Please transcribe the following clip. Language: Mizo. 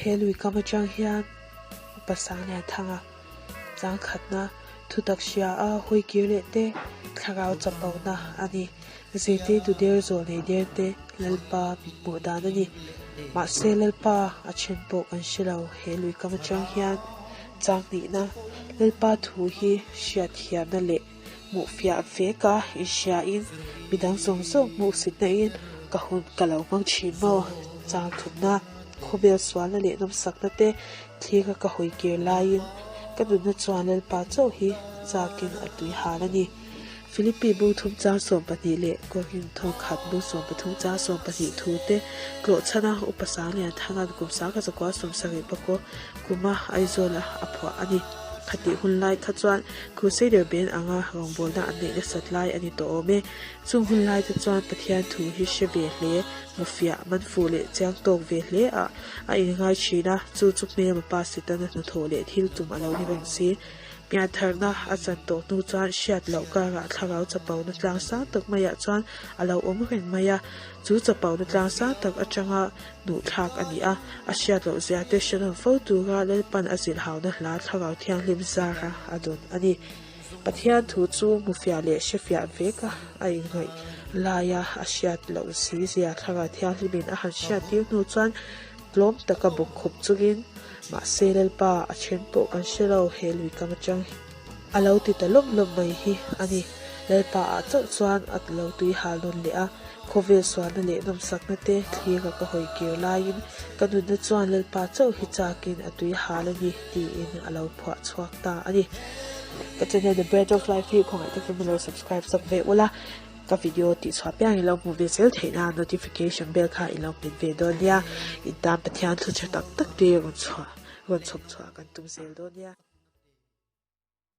He lui kam atang hian Upa Sanglianthanga changkhatna thutak hria a hawi kir leh te thlarau chapona a ni. Zirtirtu der zawh nei der te Lalpa mit hmuh dan a ni. Mahse Lalpa a then pawh kan hre lo he lui kam atang hian changhnihna Lalpa thu hi hriatthiamna leh Hmuh fiah ve ka inhria in midang zawng zawng hmuh sitna in ka hun ka lo hmang thin maw? Chang thumna, khawvel sualna leh nawmsakna te thlir a ka hawi kir laiin ka nunna chuan Lalpa chauh hi chakin a tui hal a ni. Philippi bu thum chang 12 leh Korin thawkhat bu 13 chang 12 thu te tlawh chhana Upa Sanglianthanga'n kum 1970 pakaw kuma Aizawla a phuah a ni. Khatih hun lai kha chuan Crusader band anga rawngbawlna an neih nasat lai a ni tawh awm e. Chung hun lai te chuan Pathian thu hi hre ve hle, hmufiah, manfuh leh chiang tawk ve hle ah a inngai thin a, chu chu hmelma pa Setana hnathawh leh thil tum a lo ni reng si. Piantharna a chan tawh hnu chuan hriat loh karah thlarau chapona tlang sang tak maiah chuan a lo awm reng mai a, chu chapona tlang sang tak atanga hnuh thlak a ni a, a hriat loh zia te hre nawn fo tura Lalpan a zilhauna hla Thlarau Thianghlim zara a dawn a ni. Pathian thu chu hmufiah leh hrefiah vek a, a inngaih laia a hriat loh si zia Thlarau Thianghlimin a han hriat tir hnu chuan tlawm taka bawk khawp chungin, Mahse Lalpa, a then pawh kan hre lo, he lui kam atang hi a lo ti ta lawm lawm mai hi a ni. Lalpa ah chauh chuan a lo tui hal nawn leh a, Khawvel sualna leh nawmsakna te thlira ka hawi kir laiin ka nunna chuan Lalpa chauh hi chakin a tui hal a ni tiin a lo phuah chhuak ta a ni. Ka channel The Bread of Life hi khawngaih takin min lo subscribe sak ve ula, ka video tih chhuah piang i lo hmuh ve zel theih nan notification bell kha i lo hmet ve dawn nia. In tan Pathian thu tha tak tak te rawn chhuah rawn chhawp chhuah kan tum zel dawn nia.